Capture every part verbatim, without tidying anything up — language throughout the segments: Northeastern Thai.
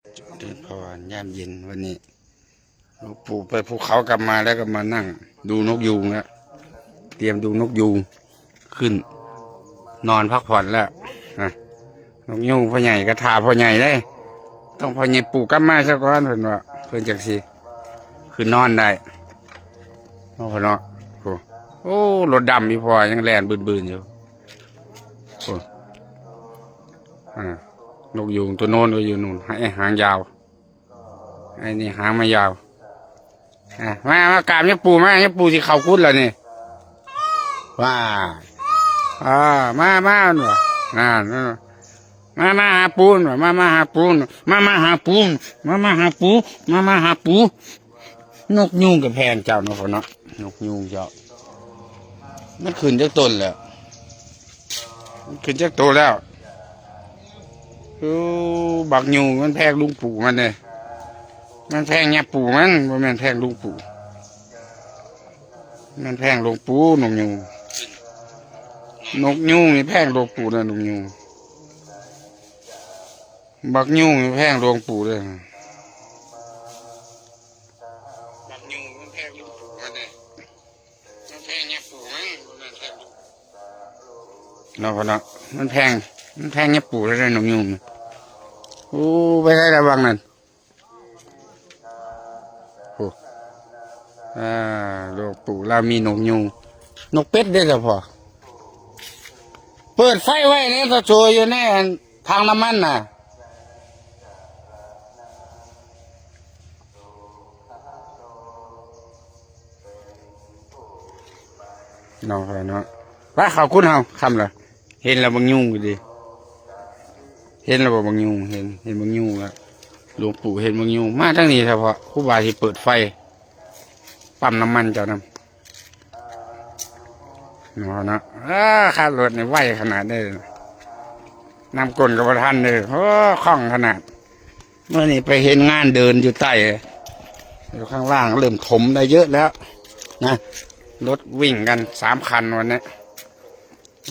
เจริญพรยามเย็นวันนี้ หลวงปู่ไปภูเขากลับมาแล้วก็มานั่งดูนกยูงแล้ว เตรียมดูนกยูงขึ้น นอนพักผ่อนแล้วนะ นกยูงพ่อใหญ่ก็ถ่าพ่อใหญ่เลย ต้องพ่อใหญ่ปู่กลับมาซะก่อนเพิ่นว่า เพิ่นจังสิขึ้นนอนได้เนาะพ่อเนาะ โอ้ โอ้ รถดำอีพ่อยังแล่นบึนๆอยู่ โอ้ อ่า นกยูงตัวโน้นก็อยู่นู่น ไอ้หางยาว ไอ้นี่หางไม่ยาว อ่ะ มา มากราบยาปู่มา ยาปู่สิเข้ากุฏิแล้วนี่ ว้า อ่า มา มา นั่นว่ะ นั่น นั่นว่ะ มา มาหาปู่นั่นว่ะ มา มาหาปู่นั่นว่ะ มา มาหาปู่ มา มาหาปู่ มา มาหาปู่ นกยูงก็แพงเจ้าเนาะพ่อเนาะ นกยูงเจ้า มันขึ้นจักต้นแล้ว มันขึ้นจักโตแล้ว โอ้ บักยูงมันแพงหลวงปู่มันเด้ มันแพงยาปู่มัน บ่แม่นแพงหลวงปู่ มันแพงหลวงปู่ นกยูง นกยูงนี่แพงหลวงปู่นะ นกยูง บักยูงนี่แพงหลวงปู่เลย บักยูงมันแพงหลวงปู่มันเด้ มันแพงยาปู่มัน บ่แม่นแพงหลวงปู่ เนาะพ่อเนาะ มันแพง มันแพงยาปู่แล้วเด้ นกยูง โอ้ ไปได้ระวังนั่น โอ้ อ่า หลวงปู่เรามีนกยูง นกเป็ดได้แล้วพ่อ เปิดไฟไว้เนี่ย ตะโจอยู่ในอันถังน้ำมันน่ะ เนาะ เนาะ ไปเข้ากุฏิเฮา ค่ำละ เห็นแล้วบักยูงอยู่ดิ เห็นแล้วบ่บักยูง เห็น เห็นบักยูงแล้ว หลวงปู่เห็นบักยูง มาทางนี้เฉพาะ ครูบาสิเปิดไฟ ปั๊มน้ำมันเจ้านำ เนาะ เนาะ เออ ขับรถนี่ไวขนาดเด้อ นำกลก็บ่ทันเด้อ โอ้ คล่องขนาด เมื่อนี้ไปเห็นงานเดินอยู่ใต้ อยู่ข้างล่างเริ่มถมได้เยอะแล้วนะ รถวิ่งกันสามคันวันนี้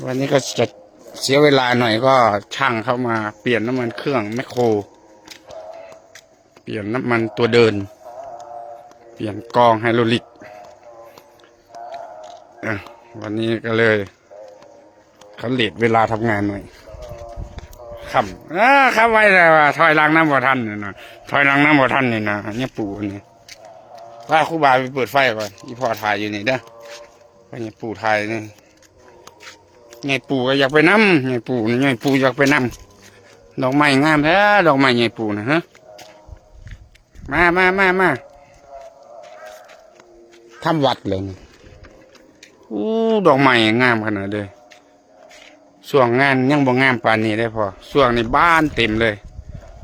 วันนี้ก็จะเสียเวลาหน่อย ก็ช่างเข้ามาเปลี่ยนน้ำมันเครื่องแมคโคร เปลี่ยนน้ำมันตัวเดิน เปลี่ยนกองไฮดรอลิก อ่ะ วันนี้ก็เลย เขาเลทเวลาทำงานหน่อย ค่ำ อ่า ค่ำไวแต่ว่าถอยหลังนำบ่ทันนี่นะ ถอยหลังนำบ่ทันนี่นะ เนี่ยปู่นี่ ว่าครูบาไปเปิดไฟก่อน อีพ่อถ่ายอยู่นี่เด้อ ไปเนี่ยปู่ถ่ายนี่ ยายปู่ก็อยากไปนำ ยายปู่นี่ ยายปู่อยากไปนำ ดอกไม้งามแท้ ดอกไม้ยายปู่นะฮะ มา มา มา มา ทำวัดเลยนี่ อู้ ดอกไม้งามขนาดเลย ช่วงงานยังบ่งามปานนี้เลยพ่อ ช่วงนี้บานเต็มเลย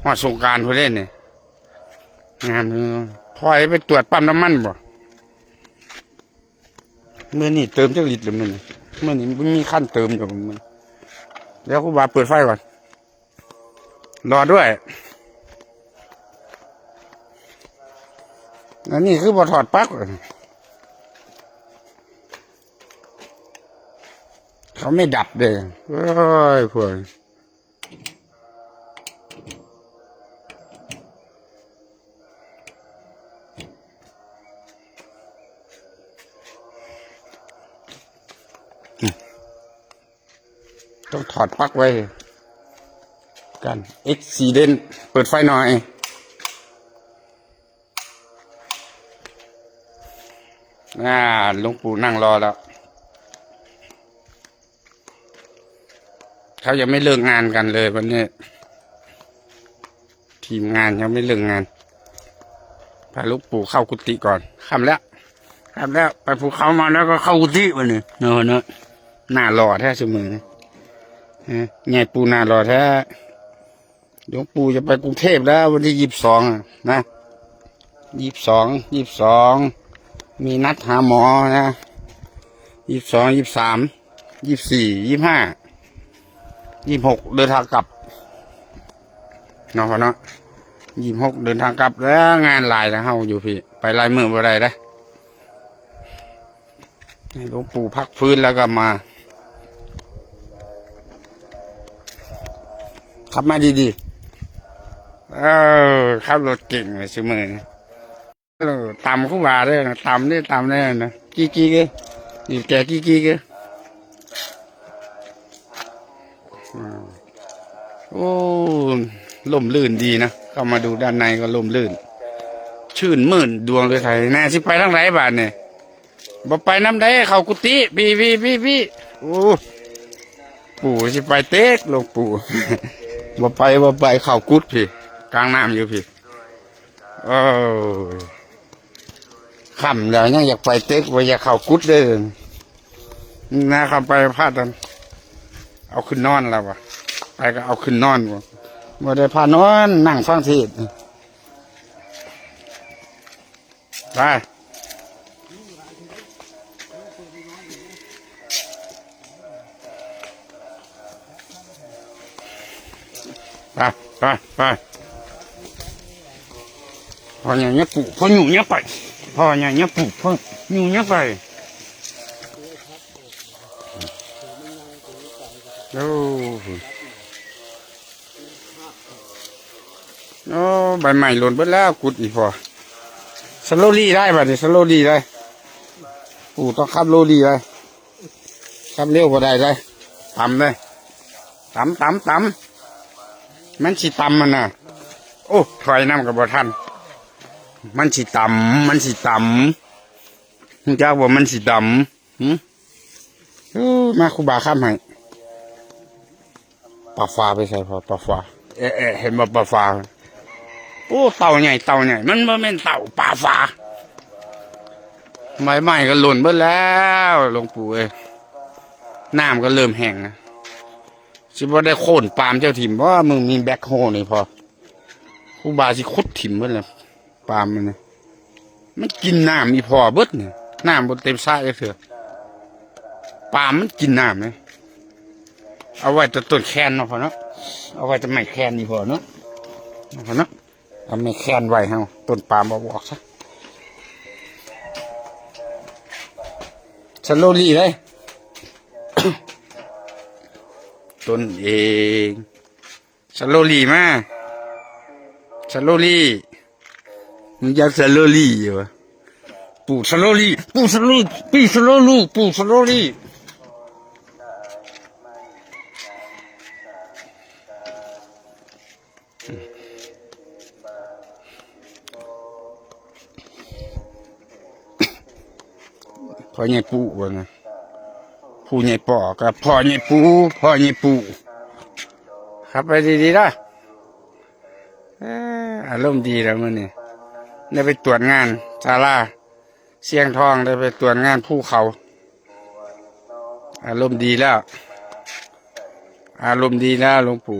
ฮอดสงกรานต์พุ้นเด้นี่ งามอยู่ พ่อไปตรวจปั๊มน้ำมันบ่ มื้อนี้เติมจักลิตรละมื้อนี้ มื้อนี้บ่มีคันเติมอยู่มื้อนี้ เดี๋ยวครูบาเปิดไฟก่อน รอด้วย อันนี้คือบ่ถอดปลั๊ก เขาไม่ดับเด้อ เอ้ย พวก ต้องถอดปลั๊กไว้กัน เอ็กซิเดนต์ เปิดไฟหน่อย อ่า หลวงปู่นั่งรอแล้ว เขายังไม่เลิกงานกันเลยวันนี้ ทีมงานยังไม่เลิกงาน พาหลวงปู่เข้ากุฏิก่อน ค่ำแล้ว ค่ำแล้ว ไปภูเขามาแล้วก็เข้ากุฏิวันนี้ เนาะ เนาะ หน้าหล่อแท้เสมอนะ ฮะ ยายปู่หน้าหล่อแท้ หลวงปู่จะไปกรุงเทพฯแล้ว วันที่ยี่สิบสองอะนะ ยี่สิบสอง ยี่สิบสอง มีนัดหาหมอนะ ยี่สิบสอง ยี่สิบสาม ยี่สิบสี่ ยี่สิบห้า ยี่สิบหก เดินทางกลับ เนาะพ่อเนาะ ยี่สิบหก เดินทางกลับ แล้วงานหลายแล้ว เฮาอยู่พี้ ไปหลายมื้อบ่ได้เด้อ ให้หลวงปู่พักฟื้นแล้วก็มา ขับมาดีๆ เอ เออ ขับรถเก่งเลยซุมื้อนี้ เออ ตำครูบาเด้อ ตำเด้อ ตำเด้อนะ กี้กี้เด้อ บีบแตรกี้กี้เด้อ อ่า โอ้ ร่มรื่นดีนะ เข้ามาดูด้านในก็ร่มรื่น ชื่นมื่นดวงฤทัย แน่สิไปทางไหนบาดนี่ บ่ไปนำใด เข้ากุฏิ พี่ พี่ พี่ พี่ โอ้ ปู่สิไปเต็ก หลวงปู่ บ่ไป บ่ไป เข้ากุฏิพี้ กลางน้ำอยู่พี้ เออ ค่ำแล้วยังอยากไปเต็ก บ่อยากเข้ากุฏิเลย นะครับ ไปพาดกัน เอาขึ้นนอนแล้ววะ ไปก็เอาขึ้นนอนวะ บ่ได้พานอน นั่งฟังเทศน์ ไป ไป ไป ไป พ่อใหญ่เนี่ยปู่ พ่อหนูเนี่ยไป พ่อใหญ่เนี่ยปู่ พ่อหนูเนี่ยไป โอ้ โอ้ ใบไม้หล่นเบิดแล้ว กุฏิอีพ่อ สโลว์ลีได้บัดนี้ สโลว์ลีได้ ปู่ต้องขับโลว์ลีได้ ขับเร็วบ่ได้ได้ ตำเลย ตำ ตำ ตำ มันสิตำมันน่ะ โอ้ ถอยนำก็บ่ทัน มันสิตำ มันสิตำ ฮู้จักบ่ มันสิตำ หึ โอ้ มาครูบาค้ำให้ ปลาฟ้าไปใส่พ่อ ปลาฟ้า เอ๊ะ เอ๊ะ เห็นบ่ปลาฟ้า โอ้ เต่าใหญ่ เต่าใหญ่ มันบ่แม่นเต่า ปลาฟ้า ใบไม้ก็หล่นเบิดแล้ว หลวงปู่เอ้ย น้ำก็เริ่มแห้งนะ สิบ่ได้โค่นปาล์มเจ้าถิ่มบ่ มึงมีแบ็คโฮนี่พ่อ ครูบาสิขุดถิ่มเบิดแล้ว ปาล์มมันนะ มันกินน้ำอีพ่อเบิดนี่ น้ำบ่เต็มสระจักเทื่อ ปาล์มมันกินน้ำนะ เอาไว้แต่ต้นแคนเนาะพ่อเนาะ เอาไว้แต่ไม้แคนนี่พ่อเนาะ พ่อเนาะ เอาไม้แคนไว้เฮา ต้นปาล์มเอาออกซะ สโลว์ลีเลย ตนเอง สโลว์ลีมา สโลว์ลี มึงอยากสโลว์ลีอยู่วะ ปู่สโลว์ลี ปู่สโลว์ลี ปู่สโลว์ลู ปู่สโลว์ลี พ่อใหญ่ปู่ว่านะ ผู้ใหญ่ปอกับพ่อใหญ่ปู่ พ่อใหญ่ปู่ ขับไปดีๆนะ เอ้อ อารมณ์ดีแล้วมื้อนี้ ได้ไปตรวจงานศาลาเสียงทอง ได้ไปตรวจงานภูเขา อารมณ์ดีแล้ว อารมณ์ดีแล้วหลวงปู่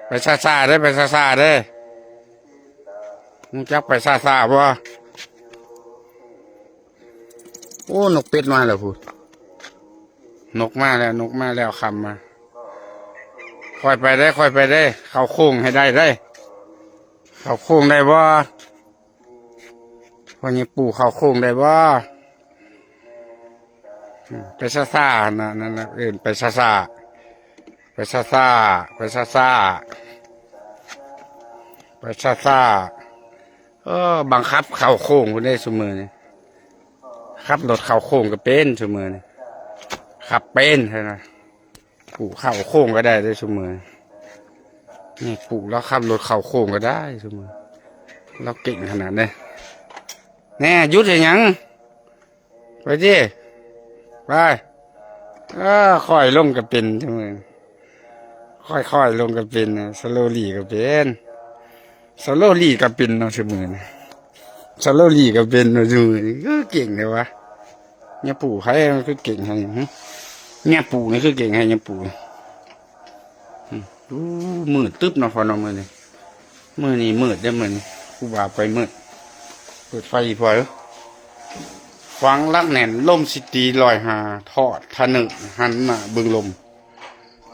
ไปซ่าๆเด้อ ไปซ่าๆเด้อ ฮู้จักไปซ่าๆบ่ โอ้ นกเป็ดมาแล้วพุ้น นกมาแล้ว นกมาแล้ว ค่ำมา ค่อยไปเด้อ ค่อยไปเด้อ เข้าโค้งให้ได้เด้อ เข้าโค้งได้บ่ พ่อใหญ่ปู่เข้าโค้งได้บ่ อืม ไปซ่าๆนะ นั่นน่ะ เอิ้นไปซ่าๆ ไปซ่าๆ ไปซ่าๆ ไปซ่าๆ เออ บังคับเข้าโค้งพุ้นเด้ซุมื้อนี้ ขับรถเข้าโค้งก็เป็นซุมื้อนี้ ขับเป็นหั้นนะ ปู่เข้าโค้งก็ได้เด้ซุมื้อนี้ นี่ปู่ลาวขับรถเข้าโค้งก็ได้ซุมื้อ ลาวเก่งขนาดนี้ แน่ หยุดเฮ็ดหยัง ไปติ ไป เออ ค่อยลงก็เป็นซุมื้อ ค่อยๆลงก็เป็นนะ สโลว์ลีก็เป็น สโลว์ลีก็เป็นเนาะซุมื้อนี้ สโลว์ลีก็เป็นเนาะซุมื้อนี้ เออ เก่งแท้วะ เนี่ยปู่ไผมันคือเก่งแท้หึ เนี่ยปู่นี่คือเก่งแท้ เนี่ยปู่ อืม อู้ มืดตึ๊บเนาะพ่อเนาะมื้อนี้ มื้อนี้มืดเด้อมื้อนี้ ครูบาไปมืด เปิดไฟอีกพอเด้อ ฝังหลักแน่น ลมสิตีลอยหา ทอดทะนึหันหน้าเบิ่งลม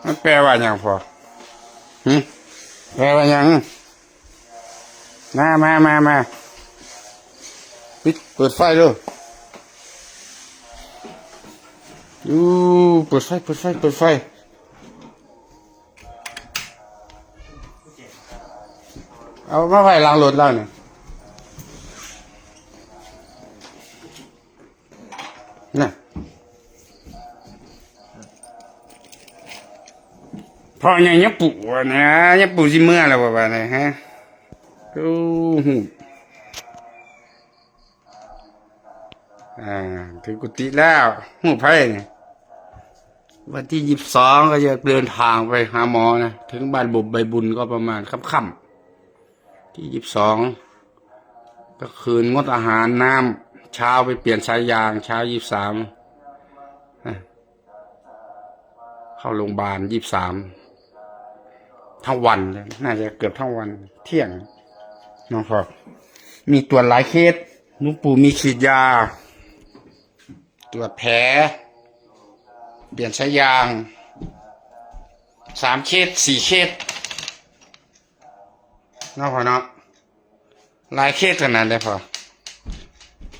มันแปลว่าหยังพ่อ หึ แปลว่าหยัง มา มา มา มา ปิด เปิดไฟเด้อ อู้ เปิดไฟ เปิดไฟ เปิดไฟ เอามาไว้หลังรถแล้วเนี่ย น่ะ พ่อใหญ่ยังปู่นะ ยังปู่สิเมื่อแล้วบ่บาดนี้ฮะ โอ้โห อ่า ถึงกุฏิแล้ว ฮู้ไผนี่ วันที่ยี่สิบสองก็จะเดินทางไปหาหมอนะ ถึงบ้านบุบใบบุญก็ประมาณค่ำๆ ที่ยี่สิบสอง ก็คืนงดอาหารน้ำ เช้าไปเปลี่ยนสายยาง เช้ายี่สิบสาม อ่ะ เข้าโรงพยาบาลยี่สิบสาม ทั้งวันเลย น่าจะเกือบทั้งวัน เที่ยง เนาะครับ มีตรวจหลายเคส หลวงปู่มีฉีดยา ตรวจแผล เปลี่ยนสายยาง สามเคส สี่เคส เนาะพ่อเนาะ หลายเคสขนาดเลยพ่อ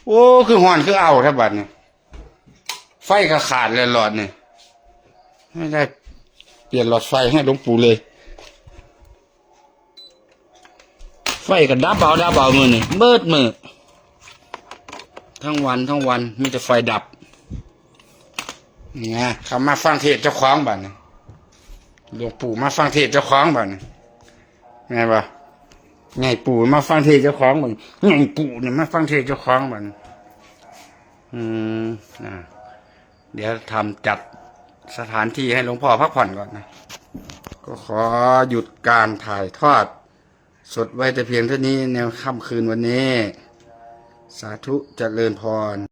โอ้ คือฮ้อน คืออ้าวแท้บัดนี่ ไฟก็ขาดเลยหลอดนี่ ไม่ได้เปลี่ยนหลอดไฟให้หลวงปู่เลย ไฟก็ดับเอา ดับเอา มื้อนี่เบิดมื้อ ทั้งวัน ทั้งวัน มีแต่ไฟดับ เนี่ย เขามาฟังเทศน์เจ้าของบัดนี่ หลวงปู่มาฟังเทศน์เจ้าของบัดนี่ แม่นบ่ ไงปู่มาฟังเทศน์เจ้าของบัดนี่ ไงปู่เนี่ยมาฟังเทศน์เจ้าของบัดนี่ อืม อ่า เดี๋ยวทำจัดสถานที่ให้หลวงพ่อพักผ่อนก่อนนะ ก็ขอหยุดการถ่ายทอดสดไว้แต่เพียงเท่านี้ในค่ำคืนวันนี้ สาธุเจริญพร